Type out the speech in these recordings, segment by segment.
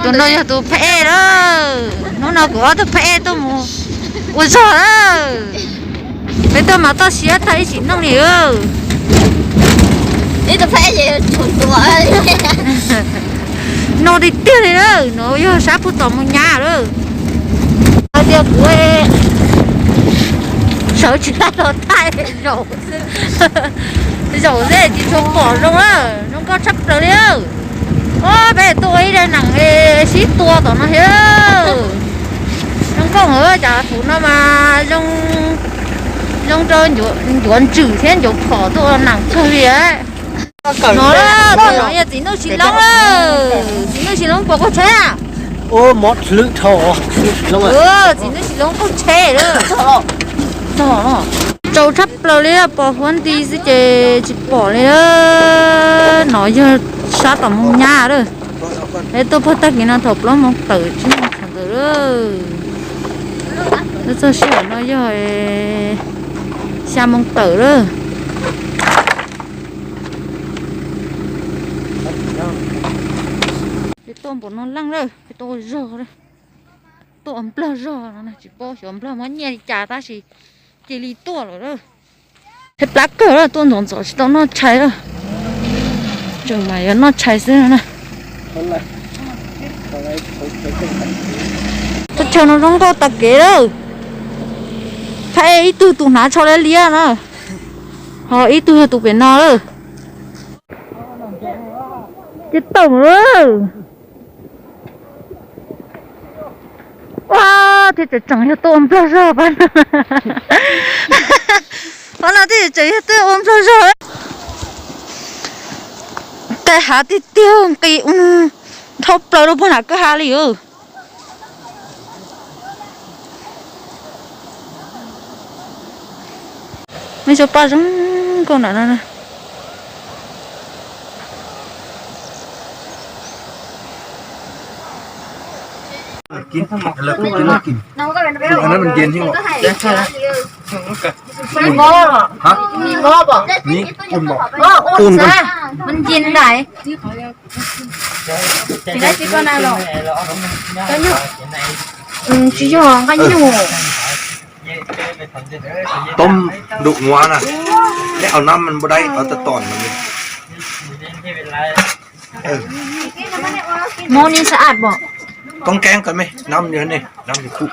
Tus no yog tus phab ej lawm. Hnub no kuv ob tug phab ej tuaj mus ua zog lawm. Peb tuaj mas toj siab tag ib tsis noog li. Ib tug phab ej, no tiag tiag li lawm, no yog sab pug tom mus nyab lawm. Hais tias kuv sawv tsis tau los thaij zaum, zaum xwb tsis tshua pom zoo, zoo nkauj tshaj plaws li. Ob peb tuaj ua ib daim neem sib tua tom no thiab. Zoo nkauj heev, cov tus no mas zoo rau ncuav ntsws thiab ncuav phom tuaj ua neem kawg li. No, tus no yog txiv Nuj Sis Loob. Txiv Nuj Sis Loob puas qaug tsheb? Txiv Nuj Sis Loob qaug tsheb lawm. Txaus tshaj plaws li, pom huab nti xwb ces tsis pom li. No yog sab tom mus nyab lawm. Es tuaj puag tag kis no thaum plaub moos tawm tsis muaj qhov ntawd lawm. Tuaj txog sij hawm no yog xya moos tawm lawm. Peb tuaj npaum no leej lawm, peb tuaj ua zog, tuaj ua nplog zog no, tsis paub xyov nplog muab nyiaj li cas tab sis cia li tuaj lawm. Tshaib plab kawg lawm, tuaj ntxov ntxov tsis tau noj tshais lawm. Tseem mas yuav noj tshais xwb no na. Thaj chaw no zoo nkauj tag kev lawm. Phab ej ib tug tus hnav tsho liab liab na, ho ib tug yog tus pem no lawm. Ces tau lawm. Ua, thiaj tseem tseem yog tuaj ua nplog zog pab no. Pab no thiaj tseem tseem yog tuaj ua nplog zog. Tej hav tiag tiag nqis ua dhau plaws rau puag nram kwj ha li os. Muaj ib co paj zoo nkauj nram no na. Tsis yog nqaij nyuj. Tôm đục ngó nè. Neb au nab maj npua dai au tag tom no. Mov ni sav ab pom. Koob keeb ko me, nab ni, nab ni kuj.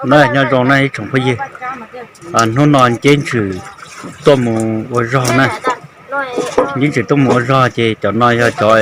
Na nyob zoo na ib tsoom phooj ywg, hnub no Nceb Ntswm tuaj mus ua zog na. Nceb Ntswm tuaj mus ua zog ces cov no yog cov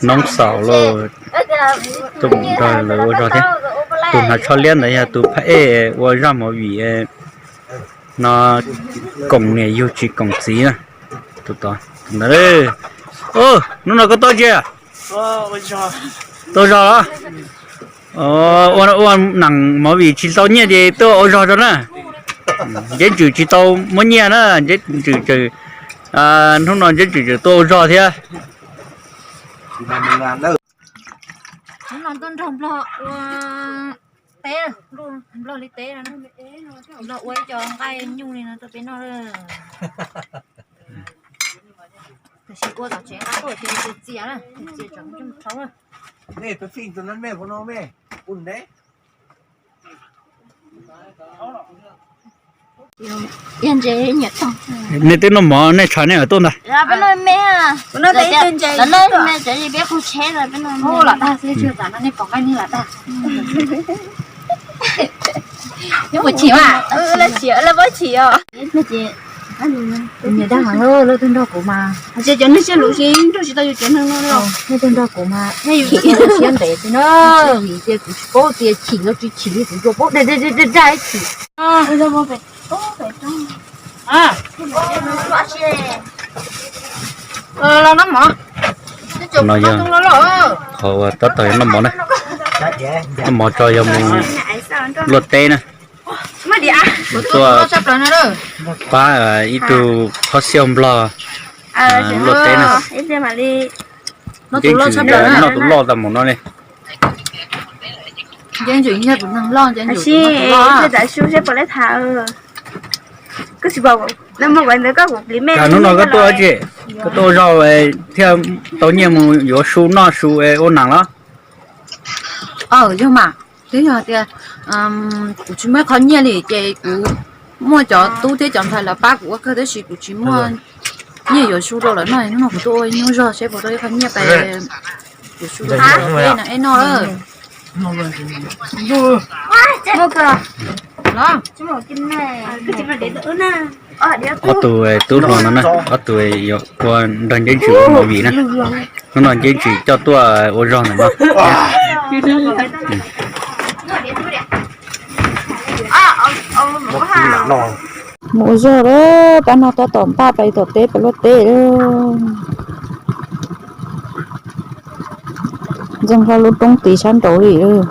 noob xaus los tuaj mus nrog lawv ua zog thiab. Tus hnav tsho liab ntawd yog tus phab ej ua zaj movie no, koom niam yug tsis koom txiv na. Tus tod ntawd. Hnub no koj tuaj tsi? Tuaj zog los? Ua neem movie tsis tau nyiaj ces tuaj ua zog tso na. Nceb Ntswm tsis tau muab nyiaj na, Nceb Ntswm tseem, hnub no Nceb Ntswm tseem tuaj ua zog thiab. Hnub no tuaj nrog Nplog ua teb, Nplog li teb no, Nplog ua ib co nqaij nyuj li no rau peb noj. Tam sim ua tom tsev nqa tuaj ces txias txias na, txias tseem ntsoog rhauv na. Nej twb noj mov nej tshav nej tuaj ntag. Nyob puas chim mas? Lawv puas chim os? Nyob dag heev, lawv tuaj nrog kuv mas. Cov neeg siab luv si nrog tsis tau yus cov neeg no. Nej tuaj nrog kuv mas chim siab ntev xwb na, vim tias kuv tsis paub tias chim los tsis chim li, kuv tsuas paub dag dag dag dag chim. Los noj mov. No yog qhov uas tab tom noj mov na. Noj mov tso yog mus luaj teb na. Tuaj pab ib tug phob xiab Nplog luaj teb na. Nceb Ntswm noj tus loj tag mus no li. Hnub no koj tuaj tsi, koj tuaj ua zog thiaj tau nyiaj mus yuav su noj su ua nas los? Yog mas, twb yog tias kuv tsis muaj qhov nyiaj li ces kuv muaj cov tub thiab cov ntxhais lawv pab kuv ua kawg tab sis kuv tsis muaj nyiaj yuav su rau lawv noj, hnub no kuv tuaj ua ib hnub zog seb puas tau ib qho nyiaj pais yuav su rau peb no ib noj. Ob tug tub hluas no na, ob tug yuav ua nrog Nceb Ntsis ua movie na. Hnub no Nceb Ntsis coj tuaj ua zog ntawm no. Mus ua zog lawm, pab no tab tom npaj pais tom teb pais luaj teb lawm. Ntxeev hlo lub roob tid sab nraud li lawm.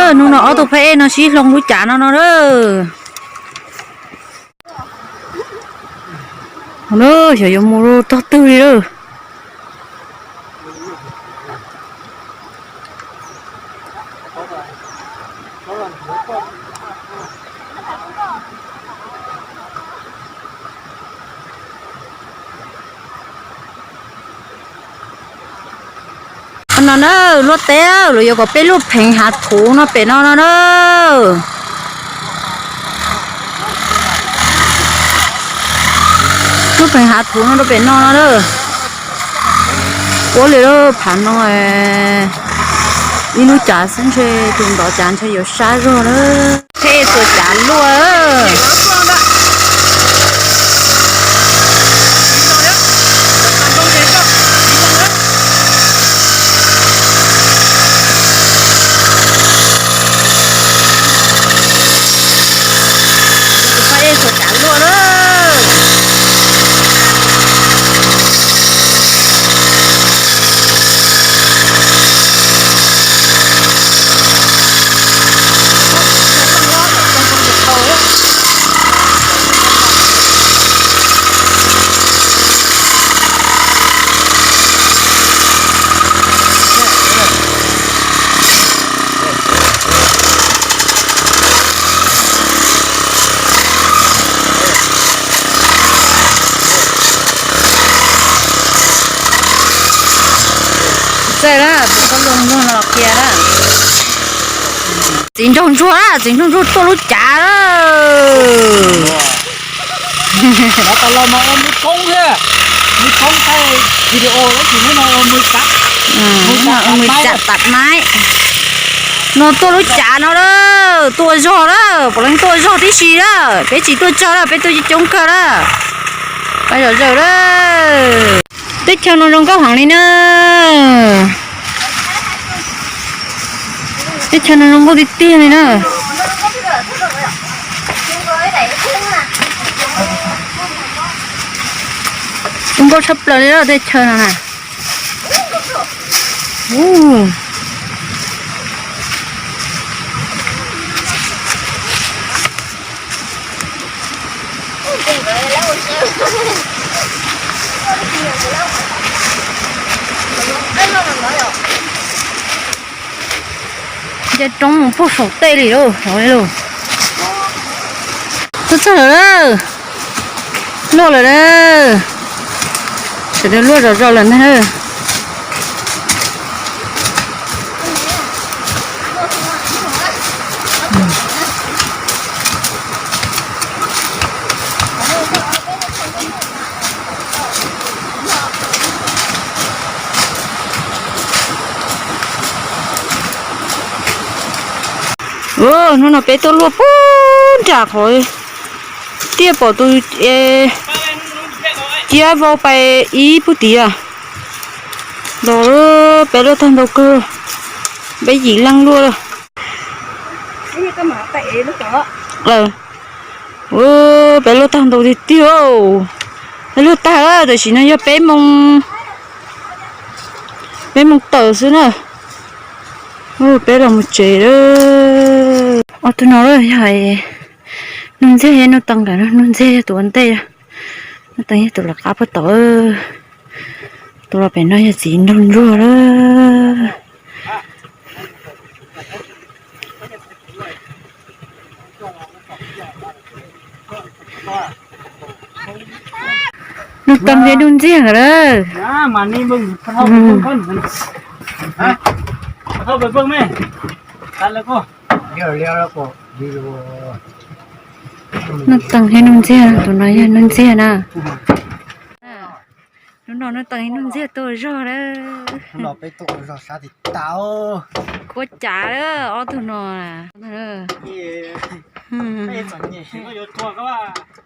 Hnub no ob tug phab ej no sib hloov lub cav no no lawm. Xyov yuav mus tog twg li lawm. No na, luaj teb lawm, yuav kom peb lub pheev hav thuv no pem no no na. Lub pheev hav thuv no rau pem no no na. Ua li lub phav no, ib lub cav xwb ntshe tus ntov cav ntshe yuav sab zog na. Phej txhua cav luaj. Phej txhua cav luaj na. Txawj na, tus koj luag ntsuag no los qhia na. Txiv nraug ntsuag na, txiv nraug ntsuag tuaj lub cav na. Mus tam maib. No tuaj lub cav no na, tuaj zog na, puav leej tuaj zog tib si na, peb tsis tuaj tsawg na, peb tuaj coob kawg na. Pab zom zaws na. Teb chaws no zoo nkauj heev li na. Teb chaws no zoo nkauj tiag tiag li na. Zoo nkauj tshaj plaws li lawm teb chaws no na. Nce roob mus puag saum tej li lauj, saud li lauj. Tuaj txog lawm na, luaj lawm na, sawv daws luaj zom zaws lawm ntag na. Hnub no peb tuaj luaj puag nram qhov tiaj pom tus ciab vau pais ib puag tid a. Los peb luaj tag ntau kawg, peb yim leej luaj. Peb luaj tag ntau tiag tiag. Peb luaj tag lawm, tam sim no yog peb moos, peb moos tawm xwb na. Peb los mus tsev lawm. Ob tug no yog Nuj Ntxiag, Nuj Tees nkawd, Nuj Ntxiag yog tus ua ntej, Nuj Tees yog tus lawv qab puag tod. Tus los pem no yog txiv nraug ntsuag lawm. Nuj Tees thiab Nuj Ntxiag nkawd lawm. Nuj Tees thiab Nuj Ntxiag, tus no yog Nuj Ntxiag na. Hnub no Nuj Tees thiab Nuj Ntxiag tuaj zog lawm. Kuab cav lawm ob tug no.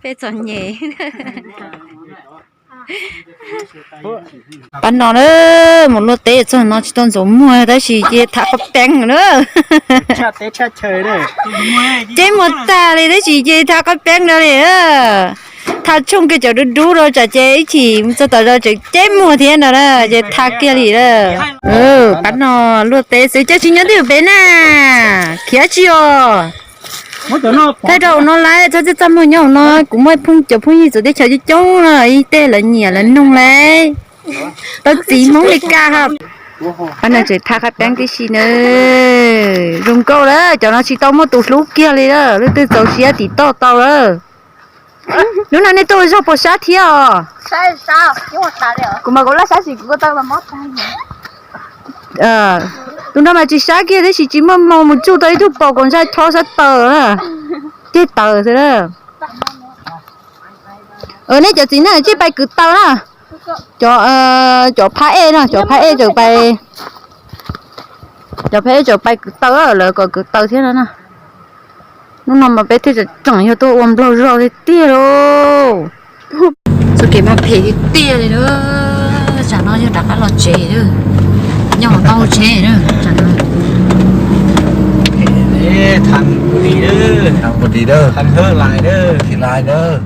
Peb txom nyem. Pab no na, mus luaj teb txog no tsis tau ntxuav muag tab sis ces thav qhov peev na. Ceb muag tag li tab sis ces thav qhov peev no li. Thav tshooj kiag cov dub dub rau tsam ces ib chim mus txog tom zos tseem ceb muag thiab no na, ces thav kiag li lawm. Pab no luaj teb xwb cas tsis nyob twj ywm peb na, khiav tsis os. Thaij rau hauv no lawm, txhob txaj txaj muag nyob hauv no, kuv muaj phooj cov phooj ywg txawv teb chaws coob coob no, ib teg lawv nyiam lawv noog lawm. Tau txiv Hmoob Mes Kas hos. Pab no tseem thav qhov peev tib si na. Zoo nkauj lawm, cov no tsis tau muaj tus hlub kiag li lawm, leej twg txaus siab tim toj tau lawm. Hnub no nej tuaj ua zog puas sab thiab os? Kuv mas kuv laj sab sim kuv ko taw mas mob tag. Tus no mas tsis sab kiag tab sis tsis muaj hmoo mus tsuj tau ib tug paus kaus ntsha chob sab taws na. Ceg taws xwb na. Nej cov txiv neej tsij pais kwv taws na. Cov, cov phab ej no, cov phab ej tseem pais, cov phab ej tseem pais kwv taws, lawv kom kwv taws thiab no na. Hnub no mas peb thiaj tseem yog tuaj ua nplaug zog tiag tiag lauj. Txoj kev mas phem tiag tiag li na. Tsam no yog rov qab los tsev lawm. Nyob hauv tau tsev lawm tsam no. Thab nqus dis lawm, thab nqus dis lawm, thab hawb lais lawm, thib lais lawm.